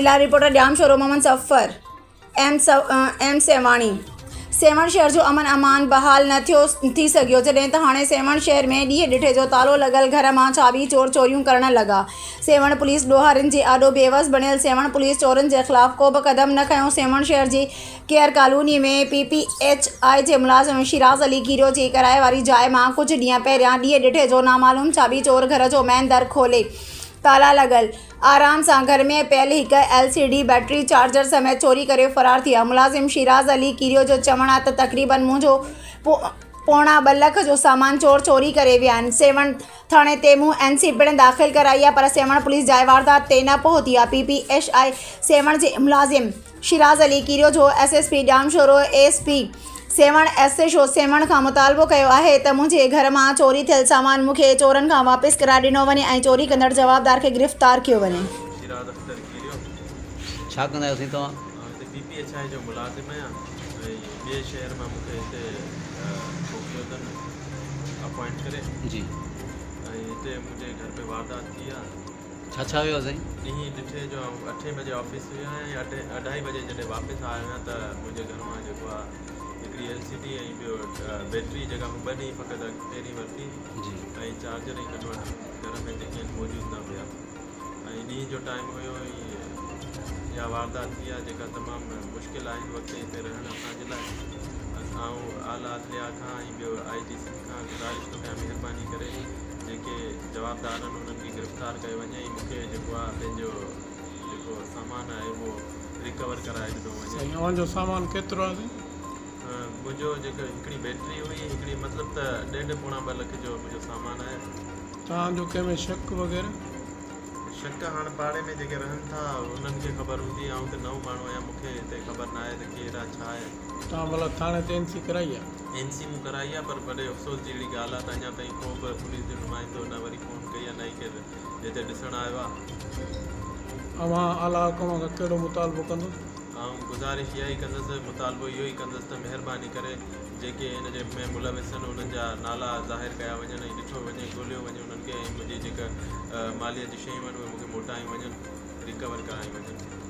ضلع رپورٽر ڄامشورو محمد صفر M M Sehwani Sehwan شهر جو امن امان بحال نه ٿيو ٿي سگهيو جڏهن ته هاڻي سيوهڻ شهر ۾ ڏينهن ڏٺي جو تالو لڳل گهر مان چاٻي چور چوريون ڪرڻ لڳا سيوهڻ پوليس ڏوهارين جي آڏو بيوس بڻيل سيوهڻ پوليس چورن جي خلاف ڪوبه قدم نه کنيو سيوهڻ شهر جي Keher colony ۾ P P H I جي ملازم شيراز علي ڪيريو جي ڪرائي واري جاء مان ڪجهه ڏينهن پهريان ڏينهن ڏٺي جو نامعلوم چاٻي چور گهر جو مين در کولي تالا لڳل آرام سان گهر ۾ پيل هڪ L C D battery charger سميت چوري ڪري فرار ٿي ويا. ملازم شيراز علي ڪيريو جو چوڻ آهي ته تقريبن منهنجو پوڻا ٻه لک جو سامان چور چوري ڪري ويا آهن. سيوهڻ ٿاڻي تي مون اين سي پڻ داخل ڪرائي آهي پر سيوهڻ پوليس جاء واردات تي نه پهتي آهي. P P H I Sehwan جي ملازم شيراز علي ڪيريو جو S S P Jamshoro, A S P Sehwan, S H O Sehwan کان مطالبو ڪيو آهي ته منهنجي گهر مان چوري ٿيل سامان مون کي چورن کان واپس ڪرائي ڏنو وڃي ۽ چوري ڪندڙ جوابدار کي گرفتار ڪيو وڃي. شيراز اختر ڪيريو. ڇا ڪندا آهيو سائين توهان؟ آئون هتي پي پي ايڇ I جو ملازم آهيان ۽ ٻئي شهر مان مون کي هتي موڪليو اٿن اپوائنٽ ڪري جي. ۽ هتي منهنجي گهر ۾ واردات ٿي آهي. ڇا ڇا ويو سائين؟ ڏينهن ڏٺي جو آئون اٺين بجي آفيس ويو آهيان ۽ اڍائي بجي جڏهن واپس آيو آهيان ته منهنجي گهر مان جيڪو آهي هڪڙي ايل سي ڊي ۽ ٻيو بيٽري جيڪا مون ٻه ڏينهن فقط اڳ پهرين ورتي ۽ چارجر ۽ ڪنورٽر گهر ۾ جيڪي آهن موجود نه هيا ۽ ڏينهن جو ٽائيم هيو ۽ اها واردات ٿي آهي جيڪا تمام مشڪل آهي هن وقت هتي رهڻ اسان جي لاء آئون اعليٰ عدليا کان ۽ ٻيو آء جي سنڌ کان گذارش ٿو ڪيان مهرباني ڪري جيڪي جوابدار آهن انهن کي گرفتار ڪيو وڃي ۽ مون کي جيڪو آهي پنهنجو جيڪو سامان آهي اهو ريڪور ڪرائي ڏنو وڃي. سائين اوهان جو سامان ڪيترو آهي سائين؟ منهنجو جيڪو هڪڙي بيٽري هئي هڪڙي مطلب ته ڏيڍ پوڻا ٻه لک جو منهنجو سامان آهي. توهان جو ڪنهن ۾ شڪ وغيره؟ شڪ هاڻ پاڙي ۾ جيڪي رهن ٿا انهن کي خبر هوندي آئون ته نئون ماڻهو آهيان مون کي هتي خبر ناهي ته ڪير آهي ڇا آهي. توهان ڀلا ٿاڻي تي اين سي ڪرائي آهي؟ اين سي مون ڪرائي آهي پر وڏي افسوس جهڙي ڳالهه آهي ته اڃا تائين ڪو به پوليس جو نمائندو نه وري فون ڪئي آهي نه ئي ڪير هتي ڏسڻ آيو آهي. اوهان اعليٰ حڪام کان ڪهڙو مطالبو ڪندو؟ آئون گذارش اها ئي ڪندس مطالبو اهو ئي ڪندس ته مهرباني ڪري جيڪي ان جي ۾ ملوث آهن انهن جا نالا ظاهر ڪيا وڃن ۽ ڏٺو وڃي ڳوليو وڃي انهن کي ۽ منهنجي جيڪا ماليت جون شيون آهن اهي مون کي موٽايون وڃن ريڪور ڪرايون وڃن.